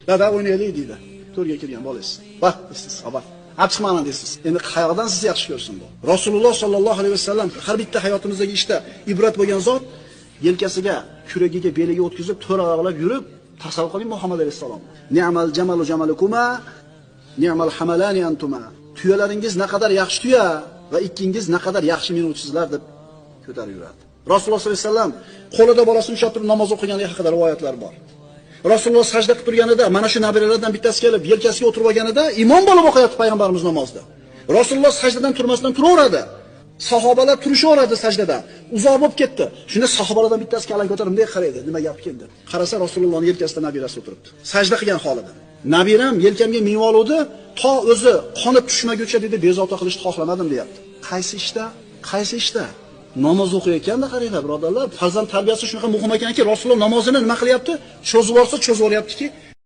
Dada o'ynaylik deydi. To'rga kirgan bolangiz. Bor, deysiz, bor. Olib chiqmaman deysiz. Endi qayerdan sizni yaxshi ko'rsin bu? Rasululloh sallallohu alayhi vasallam har bitta hayotimizdagi ishda ibrat bo'lgan zot yelkasiga, kuragiga, beliga o'tkazib, to'rag'lab yurib, tasavvur qiling Muhammad alayhisalom. Ni'mal jamalu jamalukuma, ni'mal hamalani antuma. Tuyalaringiz naqadar yaxshi tuya va ikkingiz naqadar yaxshi minuvchisizlar deb ko'tarib yuradi. Rasululloh sollallohu alayhi vasallam qo'lida bolasini ushlab turib namoz o'qiganligi haqida rivoyatlar bor. Rasululloh sajda qilib turganida mana shu nabiralardan bittasi kelib yelkasiga o'tirib olganida imom bo'lib o'qiyapti payg'ambarimiz namozda. Rasululloh sajdadan turmasdan turaveradi. Sahobalar turishaveradi sajdadan. Uzoq bo'lib ketdi. Shunda sahobalardan bittasi kalan ko'tarib bunday qaraydi, nima gap keldi? Qarasa Rasulullohning yelkasida nabirasi o'tiribdi. Sajda qilgan holida. Nabiram yelkamga minib oldi, to o'zi qonib tushmaguncha dedi, bezovta qilishni xohlamadim deyapti. Qaysi ishda? Qaysi ishda? Namoz o'qiyotganda qaranglar, birodarlar, farzand tarbiyasi shunaqa muhim ekanki, Rasululloh namozini nima qilyapti? Cho'zib olsa, cho'zib olyaptiki,